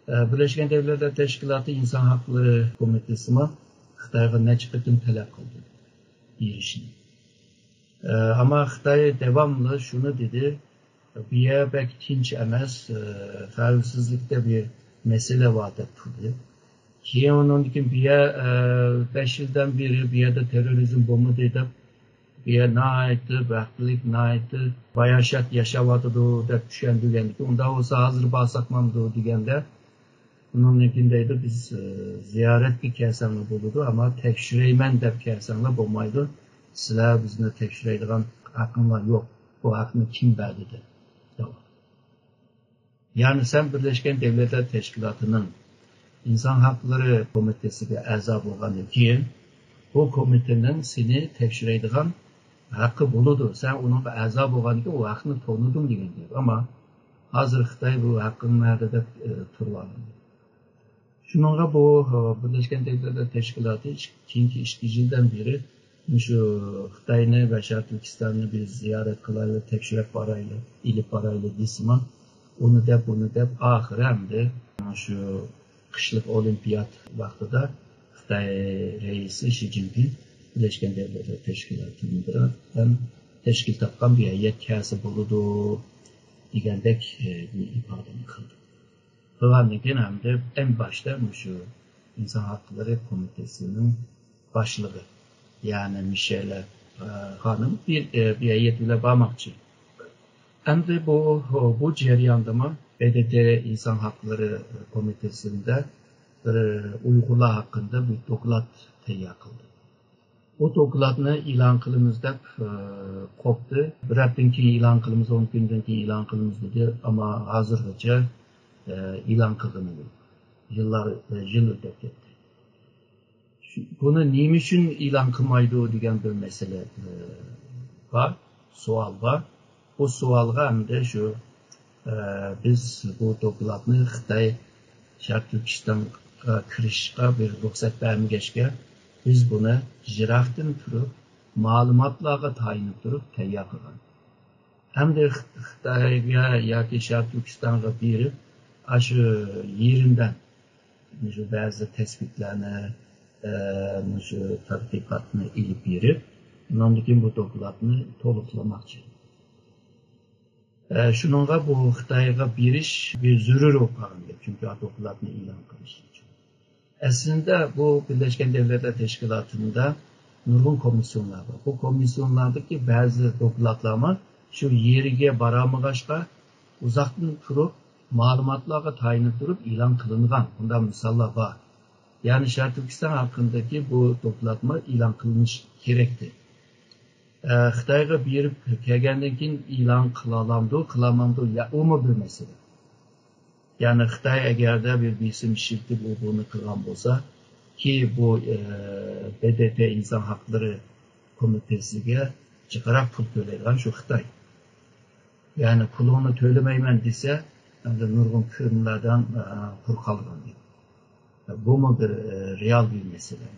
ئە، بىرلەشكەن دۆلەتلەر تەشكىلاتى ئىنسان ھەقلىرى كومىتېتىمۇ خىتايغا نەچچە قېتىم تەلەپ قىلدى بېرىشنى. ئە، ئەمما خىتاي داۋاملىق شۇنى دېدى، بۇ يەر بەك تىنچ ئەمەس، ئە، خەۋپسىزلىكتە بىر مەسىلە بار دەپ تۇردى. كېيىن ئۇنىڭدىن كېيىن بۇ يەر، ئە، بەش يىلدىن بېرى بۇ يەردە تېررورىزم بولمىدى دەپ، بۇ يەر ناھايىتى بەختلىك، ناھايىتى باياشات ياشاۋاتىدۇ دەپ چۈشەندۈرگەندىكىن، ئۇنداق بولسا ھازىر بارساق بولامدۇ دېگەندە، ئۇنىڭدىن كېيىن دەيدۇ، بىز، ئە، زىيارەتكە كەلسەڭلار بولىدۇ، ئەمما تەكشۈرەيمەن دەپ كەلسەڭلار بولمايدۇ. سىلەر بىزنى تەكشۈرەيدىغان ھەققىڭلار يوق. بۇ ھەقنى كىم بەردى دەپ. يەنى سەن بىرلەشكەن دۆلەتلەر تەشكىلاتىنىڭ ئىنسان ھەقلىرى كومىتېتىسىگە ئەزا بولغاندىن كېيىن، بۇ كومىتېتنىڭ سېنى تەكشۈرەيدىغان ھەققى بولىدۇ. سەن ئۇنىڭغا ئەزا بولغاندىن كېيىن ئۇ ھەقنى تونۇدۇڭ دېگەن گەپ. ئەمما ھازىر خىتاي بۇ ھەققىڭ نەدە دەپ، ئە، تۇرۇۋالىدۇ. شۇنىڭغا بۇ، ئە، بىرلەشكەن دۆلەتلەر تەشكىلاتى ئىش-، كېيىنكى ئىككى يىلدىن بېرى مۇشۇ خىتاينى ۋە شەرقىي تۈركىستاننى بىز زىيارەت قىلايلى، تەكشۈرۈپ بارايلى، ئېلىپ بارايلى دېسىمۇ، ئۇنى دەپ، بۇنى دەپ، ئاخىرى ئەمدى شۇ قىشلىق ئولىمپىيات ۋاقتىدا خىتاي رەئىسى شى جىنپىڭ بىرلەشكەن دۆلەتلەر تەشكىلاتىدىن تەشكىل تاپقان بىر ھەيئەت كەلسە بولىدۇ دېگەندەك، ئە، بىر ئىپادىنى قىلدى. قىلغاندىن كېيىن ھەمدە ئەڭ باشتا مۇشۇ ئىنسان ھەقلىرى كومىتېتىنىڭ باشلىقى، يەنى مىشېلە، ئە، خانىم بىر، ئە، بىر ھەيئەت بىلەن بارماقچى. ئەمدى بۇ، بۇ جەرياندىمۇ ب د ت ئىنسان ھەقلىرى كومىتېتىسىندە بىر ئۇيغۇرلار ھەققىدە بىر دوكلات تەييار قىلدى. بۇ دوكلاتنى ئېلان قىلىمىز دەپ، ئە، قوپتى. بىر ھەپتىدىن كېيىن ئېلان قىلىمىز، ئون كۈندىن كېيىن ئېلان قىلىمىز دېدى. ئەمما ھازىرغىچە، ئە، ئېلان قىلغىنى يوق. يىللار، ئە، يىل ئۆتۈپ كەتتى. شۇ، بۇنى نېمە ئۈچۈن ئېلان قىلمايدۇ دېگەن بىر مەسىلە، ئە، بار، سوئال بار. بۇ سوئالغا ئەمدى شۇ، ئە، بىز بۇ دوكلاتنى خىتاي شەرقىي تۈركىستانغا كىرىشىشقا بىر رۇخسەت بەرمىگەچكە، بىز بۇنى يىراقتىن تۇرۇپ، مەلۇماتلارغا تايىنىپ تۇرۇپ تەييار قىلغان. ئەمدى خىتايغا ياكى شەرقىي تۈركىستانغا بېرىپ، ئاشۇ يېرىندىن مۇشۇ بەزى تەسبىتلەرنى، ئە، مۇشۇ تەتقىقاتنى ئېلىپ بېرىپ، ئۇنىڭدىن كېيىن بۇ دوكلاتنى تولۇقلىماقچى. ئە، شۇنىڭغا بۇ خىتايغا بېرىش بىر زۆرۈر بولۇپ قالغان گەپ، چۈنكى دوكلاتنى ئېلان قىلىش ئۈچۈن. ئەسلىدە بۇ بىرلەشكەن دۆلەتلەر تەشكىلاتىدا نۇرغۇن كومىسسىيونلار بار. بۇ كومىسسىيونلاردىكى بەزى دوكلاتلارمۇ شۇ يېرىگە بارالمىغاچقا، ئۇزاقتىن تۇرۇپ، مەلۇماتلارغا تايىنىپ تۇرۇپ ئېلان قىلىنغان بۇنداق مىساللار بار. يەنى شەرقىي تۈركىستان ھەققىدىكى بۇ دوكلاتمۇ ئېلان قىلىنىشى كېرەكتى. ئە، خىتايغا بېرىپ كەلگەندىن كېيىن ئېلان قىلالامدۇ، قىلالمامدۇ، يا ئۇمۇ بىر مەسىلە. يەنى خىتاي ئەگەردە بىر بېسىم ئىشلىتىپ ئۇ بۇنى قىلغان بولسا، كى بۇ، ئە، ب د ت ئىنسان ھەقلىرى كومىتېتىگە جىقراق پۇل تۆلەيدىغان شۇ خىتاي. يەنى پۇلۇڭنى تۆلىمەيمەن دېسە، ئەمدى نۇرغۇن فىرمىلاردىن، ئە، قۇر قالغان. بۇمۇ بىر، ئە، رېئال بىر مەسىلە.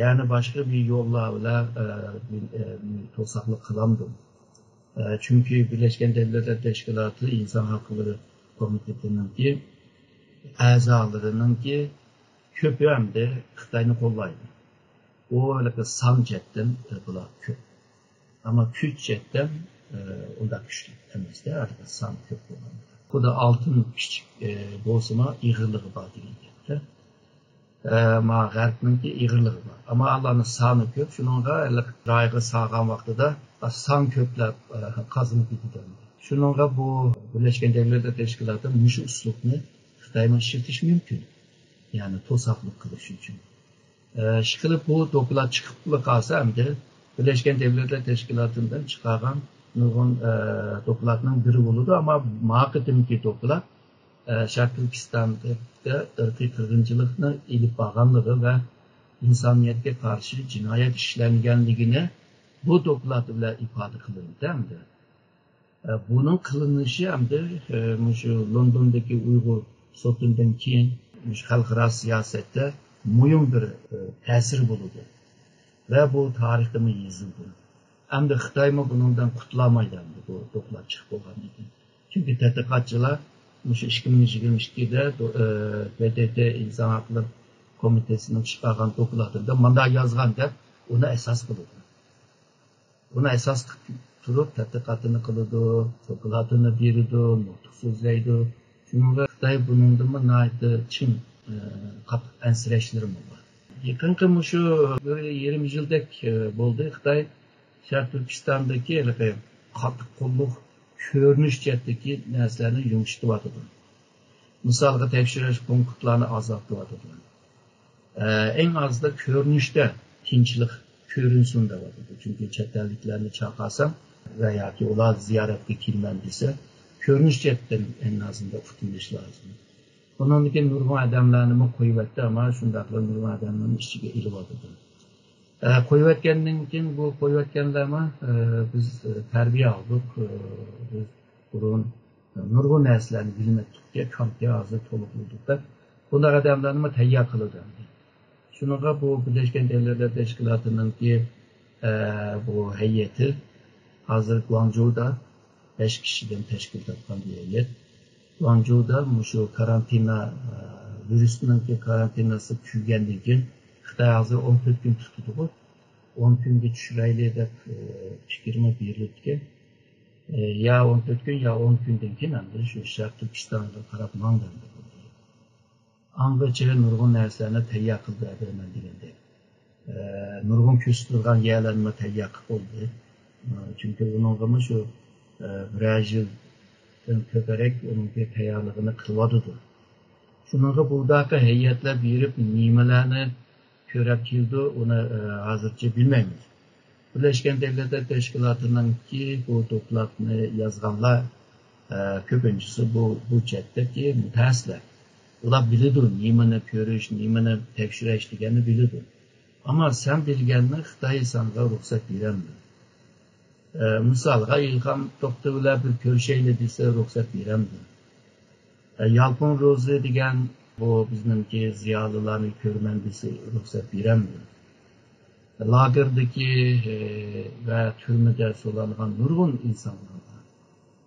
يەنى باشقا بىر يوللار بىلەن، ئە، بىر، ئە، بىر توساقلىق قىلامدۇ؟ ئە، چۈنكى بىرلەشكەن دۆلەتلەر تەشكىلاتى ئىنسان ھەقلىرى كومىتېتىنىڭكى ئەزالىرىنىڭكى كۆپى ئەمدى خىتاينى قوللايدۇ. ئۇ ھېلىقى سان جەھەتتىن، ئە، بۇلار كۆپ. ئەمما كۈچ جەھەتتىن، ئە، ئۇنداق كۈچلۈك ئەمەس-دە، ھېلىقى سان كۆپ بولغان. خۇدا ئالتۇن كىچىك، ئە، بولسىمۇ ئېغىرلىقى بار دېگەن گەپتە. ئە، ما غەربنىڭكى ئېغىرلىقى بار. ئەمما ئالارنىڭ سانى كۆپ، شۇنىڭغا ھېلىقى رايغا سالغان ۋاقتىدا سان كۆپلەپ، ئە، قازىنىپ كېتىدۇ. شۇنىڭغا بۇ بىرلەشكەن دۆلەتلەر تەشكىلاتى مۇشۇ ئۇسلۇبنى خىتايمۇ ئىشلىتىشى مۇمكىن. يەنى توساقلىق قىلىش ئۈچۈن. ئىشقىلىپ بۇ دوكلات چىقىپلا قالسا، ئەمدى بىرلەشكەن دۆلەتلەر تەشكىلاتىدىن چىقارغان نۇرغۇن، ئە، دوكلاتنىڭ بىرى بولىدۇ. ئەمما ما قېتىمقى دوكلات، ئە، شەرقىي تۈركىستاندا ئىرقىي قىرغىنچىلىقنى ئېلىپ بارغانلىقى ۋە ئىنسانىيەتكە قارشى جىنايەت ئىشلەنگەنلىكىنى بۇ دوكلات بىلەن ئىپادە قىلىندى ئەمدى. ئە، بۇنىڭ قىلىنىشى ئەمدى، ئە، مۇشۇ لوندوندىكى ئۇيغۇر سوتىدىن كېيىن مۇشۇ خەلقئارا سىياسەتتە مۇھىم بىر، ئە، تەسىر بولىدۇ. ۋە بۇ تارىختىمۇ يېزىلىدۇ. ئەمدى خىتايمۇ بۇنىڭدىن قۇتۇلالمايدۇ ئەمدى بۇ دوكلات چىقىپ بولغاندىن كېيىن. چۈنكى تەتقىقاتچىلار مۇشۇ ئىككى مىڭ يىگىرمە ئىككىدە بۇ، ئە، ب د ت ئىنسان ھەقلىرى كومىتېتىنىڭ چىقارغان دوكلاتىدا مۇنداق يازغان دەپ ئۇنى ئەساس قىلىدۇ. ئۇنى ئەساس قىلىپ تۇرۇپ تەتقىقاتىنى قىلىدۇ، دوكلاتىنى بېرىدۇ، نۇتۇق سۆزلەيدۇ. شۇنىڭغا خىتاي بۇنىڭدىنمۇ ناھايىتى چىڭ، ئە، قاتتىق ئەنسىرەشلىرىمۇ بار. يېقىنقى مۇشۇ بىر يېرىم يىلدەك، ئە، بولدى، خىتاي شەرقىي تۈركىستاندىكى ھېلىقى قاتتىق قوللۇق كۆرۈنۈش جەھەتتىكى نەرسىلەرنى يۇمشىتىۋاتىدۇ. مىسالغا، تەكشۈرۈش پونكىتلارنى ئازايتىۋاتىدۇ. ئە، ئەڭ ئازدا كۆرۈنۈشتە تىنچلىق كۆرۈنسۇن دەۋاتىدۇ. چۈنكى چەت ئەللىكلەرنى چاقىرساڭ ۋە ياكى ئۇلار زىيارەتكە كېلىمەن دېسە، كۆرۈنۈش جەھەتتىن ئەڭ ئازىندا قۇتۇلۇش لازىم. ئۇنىڭدىن كېيىن نۇرغۇن ئادەملەرنىمۇ قويۇۋەتتى، ئەمما شۇنداقلا نۇرغۇن ئادەملەرنى ئىچىگە ئېلىۋاتىدۇ. ئە، قويۇۋەتكەندىن كېيىن بۇ قويۇۋەتكەنلەرمۇ، ئە، بىز، ئە، تەربىيە ئالدۇق، ئە، بىز بۇرۇن نۇرغۇن نەرسىلەرنى بىلمەتتۇق، كامكە ھازىر تولۇقلىدۇق دەپ، بۇنداق ئادەملەرنىمۇ تەييار قىلىدۇ. شۇنىڭغا بۇ بىرلەشكەن دۆلەتلەر تەشكىلاتىنىڭكى، ئە، بۇ ھەيئىتى ھازىر گۇاڭجۇدا بەش كىشىدىن تەشكىل تاپقان بىر ھەيئەت. گۇاڭجۇدا مۇشۇ كارانتىنا، ئە، ۋىرۇسنىڭكى كارانتىناسى تۈگىگەندىن كېيىن، خىتاي ھازىر ئون تۆت كۈن تۇتىدىغۇ، ئون كۈنگە چۈشۈرەيلى دەپ، ئە، پىكىرمۇ بېرىلىدىكەن. ئە، يا ئون تۆت كۈن، يا ئون كۈندىن كېيىن ئەمدى شۇ شەرقىي تۈركىستانغا قاراپ ماڭدى ئەمدى. ئاڭغىچە نۇرغۇن نەرسىلەرنى تەييار قىلىپ بەردى مەن دېگەندەك. ئە، نۇرغۇن كۆرسىتىدىغان يەرلەرنىمۇ تەييار قىلىپ بولدى. ئە، چۈنكى ئۇنىڭغىمۇ شۇ، ئە، بىرەر يىلدىن كۆپرەك ئۇنىڭكى تەييارلىقىنى قىلىۋاتىدۇ. شۇنىڭغا بۇداقى ھەيئەتلەر بېرىپ نېمىلەرنى كۆرۈپ كېلىدۇ، ئۇنى، ئە، ھازىرچە بىلمەيمىز. بىرلەشكەن دۆلەتلەر تەشكىلاتىنىڭكى بۇ دوكلاتنى يازغانلار، ئە، كۆپىنچىسى بۇ، بۇ چەتتىكى مۇتەخەسسىسلەر. ئۇلار بىلىدۇ، نېمىنى كۆرۈش، نېمىنى تەكشۈرۈش دېگەننى بىلىدۇ. ئەمما سەن بىلگەننى خىتاي ساڭا رۇخسەت بېرەلمەيدۇ. ئە، مىسالغا، ئىلھام توختى بىلەن بىر كۆرۈشەيلى دېسە، رۇخسەت بېرەلمەيدۇ. ئە، يالقۇن روزى دېگەن بۇ بىزنىڭكى زىيالىيلارنى كۆرىمەن دېسە، رۇخسەت بېرەلمەيدۇ. لاگېردىكى، ئە، ۋە تۈرمىدە سولانغان نۇرغۇن ئىنسانلار بار.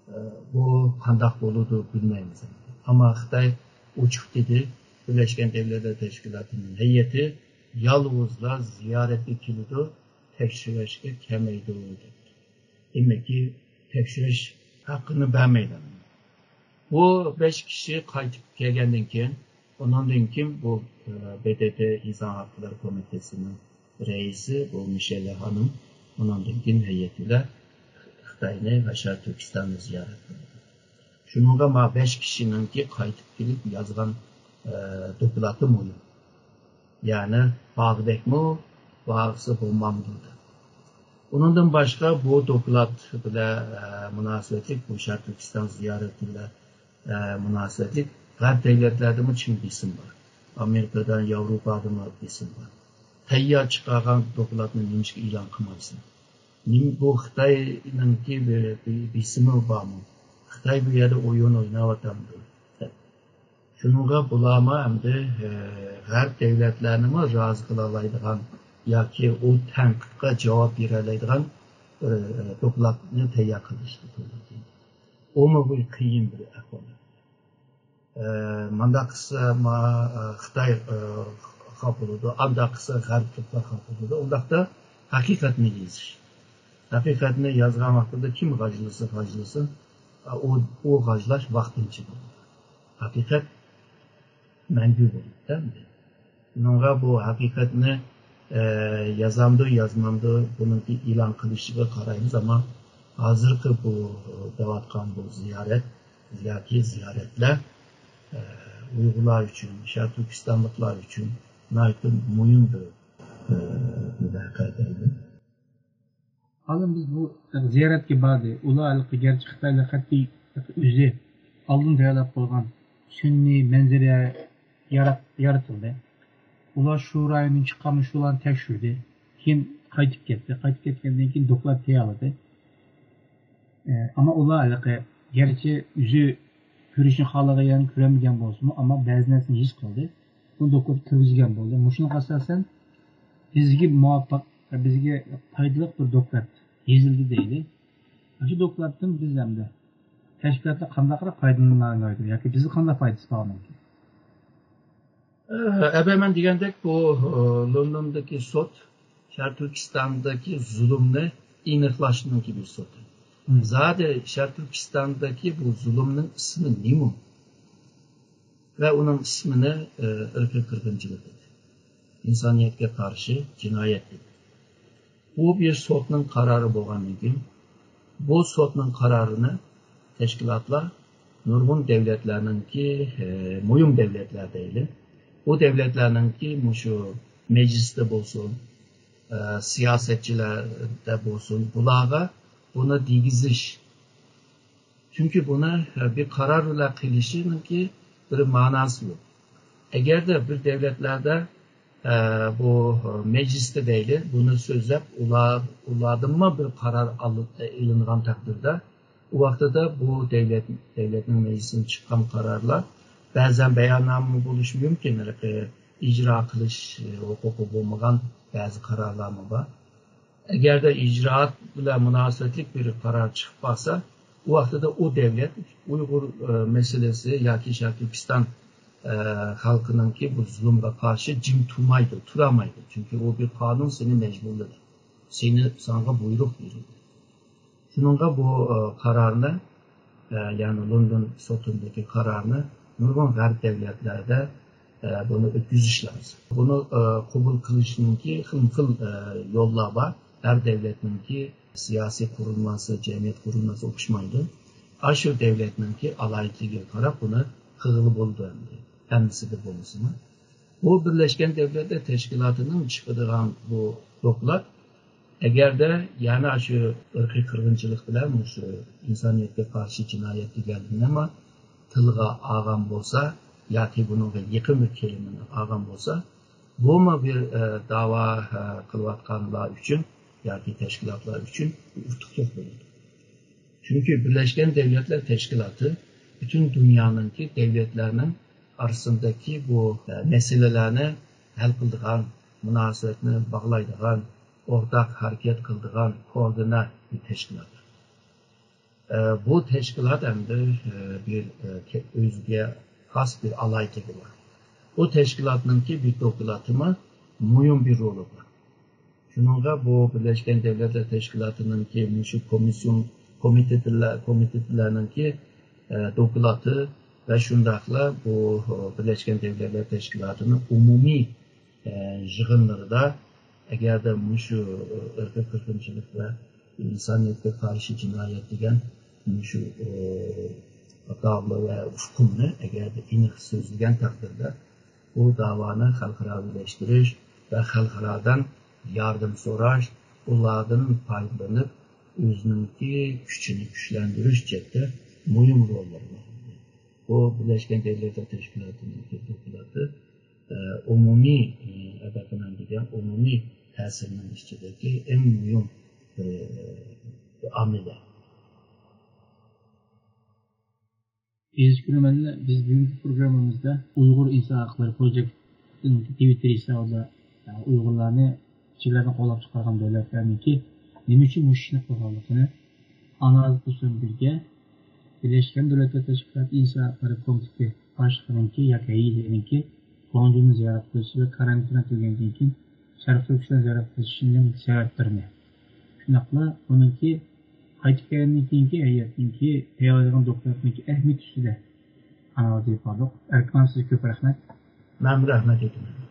ئە، بۇ قانداق بولىدۇ بىلمەيمىز. ئەمما خىتاي ئوچۇق دېدى، بىرلەشكەن دۆلەتلەر تەشكىلاتىنىڭ ھەيئىتى يالغۇزلا زىيارەتكە كېلىدۇ، تەكشۈرۈشكە كەلمەيدۇ دەپتۇ. دېمەككى، تەكشۈرۈش ھەققىنى بەرمەيدۇ. بۇ بەش كىشى قايتىپ كەلگەندىن كېيىن، ئۇنىڭدىن كېيىن بۇ، ئە، ب د ت ئىنسان ھەقلىرى كومىتېتىنىڭ رەئىسى بۇ مىشېلە خانىم، ئۇنىڭدىن كېيىن ھەيئەت بىلەن خىتاينى ۋە شەرقىي تۈركىستاننى زىيارەت قىلدى. شۇنىڭغا ما بەش كىشىنىڭكى قايتىپ كېلىپ يازغان، ئە، دوكلاتى مۇھىم. يەنى بارغۇدەكمۇ، بارغۇسى بولمامدۇ دەپ. ئۇنىڭدىن باشقا بۇ دوكلات بىلەن، ئە، مۇناسىۋەتلىك، بۇ شەرقىي تۈركىستان زىيارىتى بىلەن، ئە، مۇناسىۋەتلىك غەرب دۆلەتلەردىمۇ چىڭ بېسىم بار. ئامېرىكىدا، ياۋروپادىمۇ بېسىم بار. تەييار چىقارغان دوكلاتنى نېمىشقا ئېلان قىلمايسەن؟ نېمە بۇ خىتاينىڭكى بىر، بىر بېسىمى بارمۇ؟ خىتاي بۇ يەردە ئويۇن ئويناۋاتامدۇ؟ دەپ. شۇنىڭغا بۇلارمۇ ئەمدى، ئە، غەرب دۆلەتلەرنىمۇ رازى قىلالايدىغان ياكى ئۇ تەنقىدقا جاۋاب بېرەلەيدىغان بىر، ئە، دوكلاتنى تەييار قىلىشقا توغرا كېلىدۇ. ئۇمۇ بىر قىيىن بىر ئەھۋال. ئە، مانداق قىلسا، ما، ئە، خىتاي، ئە، خاپا بولىدۇ، ئانداق قىلسا، غەرب تۇرپلار خاپا بولىدۇ. ئۇنداقتا ھەقىقەتنى يېزىش. ھەقىقەتنى يازغان ۋاقتىدا كىم غاجلىسا غاجلىسۇن، ئۇ، ئۇ غاجلاش ۋاقتىنچە بولىدۇ. ھەقىقەت مەڭگۈ بولىدۇ. شۇنىڭغا بۇ ھەقىقەتنى، ئە، يازامدۇ، يازمامدۇ، بۇنىڭكى ئېلان قىلىشىغا قارايمىز، ئەمما ھازىرقى بۇ دەۋاتقان بۇ زىيارەت ياكى زىيارەتلەر، ئە، ئۇيغۇرلار ئۈچۈن، شەرقىي تۈركىستانلىقلار ئۈچۈن ناھايىتى مۇھىم بىر، ئە، بىر ۋەقە دەيمەن. ھالىم بىز بۇ زىيارەتكە باردى. ئۇلار ھېلىقى گەرچە خىتايلار قەتئىي ئۆزى ئالدىن تەييارلاپ قويغان سۈنئىي مەنزىرە يارات-، يارىتىلدى. ئۇلار شۇ رايوندىن چىققانمۇ شۇلارنى تەكشۈردى. كېيىن قايتىپ كەتتى. قايتىپ كەتكەندىن كېيىن دوكلات تەييارلىدى. ئە، ئەمما ئۇلار ھېلىقى گەرچە ئۆزى كۆرۈشنى خالىغان يەرنى كۆرەلمىگەن بولسىمۇ، ئەمما بەزى نەرسىنى ھېس قىلدى. بۇنى دوكلاتقا كىرگۈزگەن بولدى. مۇشۇنىڭغا ئاساسەن بىزگە مۇۋاپىق، بىزگە پايدىلىق بىر دوكلات يېزىلدى دەيلى. شۇ دوكلاتتىن بىز ئەمدى تەشكىلاتلار قانداقراق پايدىلىنالايدۇ ياكى بىزگە قانداق پايدىسى بار ئۇنىڭكى؟ ئەبە، مەن دېگەندەك، بۇ، ئە، لوندوندىكى سوت شەرقىي تۈركىستاندىكى زۇلۇمنى ئېنىقلاشنىڭكى بىر سوتى. مم. زادى شەرقىي تۈركىستاندىكى بۇ زۇلۇمنىڭ ئىسمى نېمە؟ ۋە ئۇنىڭ ئىسمىنى، ئە، ئىرقىي قىرغىنچىلىق دېدى. ئىنسانىيەتكە قارشى جىنايەت دېدى. بۇ بىر سوتنىڭ قارارى بولغاندىن كېيىن، بۇ سوتنىڭ قارارىنى تەشكىلاتلار نۇرغۇن دەۋلەتلەرنىڭكى، ئە، مۇھىم دەۋلەتلەر دەيلى، بۇ دەۋلەتلەرنىڭكى مۇشۇ مەجلىسىدە بولسۇن، ئە، سىياسەتچىلەردە بولسۇن، بۇلارغا بۇنى دېگۈزۈش. چۈنكى بۇنى، ئە، بىر قارار بىلەن قىلىشنىڭكى بىر مەناسى يوق. ئەگەردە بىر دەۋلەتلەردە، ئە، بۇ مەجلىستە دەيلى، بۇنى سۆزلەپ، ئۇلار، ئۇلاردىنمۇ بىر قارار ئېلىنغان تەقدىردە، ئۇ ۋاقتىدا بۇ دەۋلەت، دەۋلەتنىڭ مەجلىسىدىن چىققان قارارلار بەزەن بەياننامە بولۇشى مۇمكىن، ھېلىقى ئىجرا قىلىش ھوقۇقى بولمىغان بەزى قارارلارمۇ بار. ئەگەردە ئىجرائات بىلەن مۇناسىۋەتلىك بىر قارار چىقىپ قالسا، ئۇ ۋاقتىدا ئۇ دەۋلەت ئۇيغۇر، ئە، مەسىلىسى ياكى شەرقىي تۈركىستان، ئە، خەلقىنىڭكى بۇ زۇلۇمغا قارشى جىم تۇرمايدۇ، تۇرالمايدۇ. چۈنكى ئۇ بىر قانۇن سېنى مەجبۇرلىدى. سېنى، ساڭا بۇيرۇق بېرىدۇ. شۇنىڭغا بۇ، ئە، قارارنى، ئە، يەنى لوندون سوتىدىكى قارارنى نۇرغۇن غەرب دەۋلەتلەردە، ئە، بۇنى ئۆتكۈزۈش لازىم. بۇنى، ئە، قوبۇل قىلىشنىڭكى خىلمۇ خىل، ئە، يوللار بار. ھەر دەۋلەتنىڭكى سىياسىي قۇرۇلمىسى، جەمئىيەت قۇرۇلمىسى ئوخشىمايدۇ. ئاشۇ دەۋلەتنىڭكى ئالاھىدىلىكىگە قاراپ بۇنى قىلغىلى بولىدۇ ئەمدى. ھەممىسىدە بولمىسىمۇ. بۇ بىرلەشكەن دەۋلەتلەر تەشكىلاتىنىڭ چىقىدىغان بۇ دوكلات، ئەگەردە يەنە شۇ ئىرقىي قىرغىنچىلىق بىلەن مۇشۇ ئىنسانىيەتكە قارشى جىنايەت دېگەنلىكىنىمۇ تىلغا ئالغان بولسا ياكى بۇنىڭغا يېقىن بىر كەلىمىنى ئالغان بولسا، بۇمۇ بىر، ئە، داۋا، ئە، قىلىۋاتقانلار ئۈچۈن ياكى تەشكىلاتلار ئۈچۈن ئۇتۇقلۇق بولىدۇ. چۈنكى بىرلەشكەن دەۋلەتلەر تەشكىلاتى پۈتۈن دۇنيانىڭكى دەۋلەتلەرنىڭ ئارىسىدىكى بۇ، ئە، مەسىلىلەرنى ھەل قىلىدىغان، مۇناسىۋەتنى باغلايدىغان، ئورتاق ھەرىكەت قىلىدىغان كوئوردىنات بىر تەشكىلات. ئە، بۇ تەشكىلات ئەمدى، ئە، بىر، ئە، كە-، ئۆزىگە خاس بىر ئالاھىدىلىكى بار. بۇ تەشكىلاتنىڭكى بىر دوكلاتىمۇ مۇھىم بىر رولى بار. شۇنىڭغا بۇ بىرلەشكەن دەۋلەتلەر تەشكىلاتىنىڭكى مۇشۇ كومىسسىيون، كومىتېتلار، كومىتېتلارنىڭكى، ئە، دوكلاتى ۋە شۇنداقلا بۇ، ئە، بىرلەشكەن دەۋلەتلەر تەشكىلاتىنىڭ ئومۇمىي، ئە، يىغىنلىرىدا ئەگەردە مۇشۇ، ئە، ئىرقىي قىرغىنچىلىق ۋە ئىنسانىيەتكە قارشى جىنايەت دېگەن مۇشۇ، ئە، داۋا ۋە ئۇقۇمنى ئەگەردە ئېنىق سۆزلىگەن تەقدىردە، بۇ داۋانى خەلقئارەلەشتۈرۈش ۋە خەلقئارادىن ياردەم سوراش، ئۇلاردىن پايدىلىنىپ، ئۆزىنىڭكى كۈچىنى كۈچلەندۈرۈش جەھەتتە مۇھىم روللىرى بار. بۇ بىرلەشكەن دەۋلەتلەر تەشكىلاتىنىڭكى دوكلاتى، ئە، ئومۇمىي، ئە، ئەبەقىنىڭ دېگەن ئومۇمىي تەسىرنىڭ ئىچىدىكى ئەڭ مۇھىم، ئە، ئامىلى. ئەزىز كۆرۈرمەنلەر، بىز بۈگۈنكى پروگراممىمىزدا ئۇيغۇر ئىنسان ھەقلىرى پروجېكتىنىڭ تىۋىتتېر ھېسابىدا، ئە، ئۇيغۇرلارنى چېگرادىن قوغلاپ چىقارغان دۆلەتلەرنىڭكى نېمە ئۈچۈن مۇشۇ ئىشنى قىلغانلىقىنى ئانالىز قىلىش بىلەن بىرگە، بىرلەشكەن دۆلەتلەر تەشكىلاتى ئىنسان ھەقلىرى كومىتېتى باشلىقىنىڭكى ياكى ھەيئىتىنىڭكى گۇاڭجۇنى زىيارەت قىلىشى ۋە كارانتىنغا كىرگەندىن كېيىن شەرقىي تۈركىستان زىيارەت قىلىشىنىڭ سەۋەبلىرىنى، شۇنداقلا ئۇنىڭكى قايتىپ كەلگەندىن كېيىنكى ھەيئەتنىڭكى تەييارلىغان دوكلاتنىڭكى ئەھمىيىتى ئۈستىدە ئانالىز ئېلىپ باردۇق. ئەركىن ئاغا، سىزگە كۆپ رەھمەت. مەنمۇ رەھمەت ئېيتىمەن.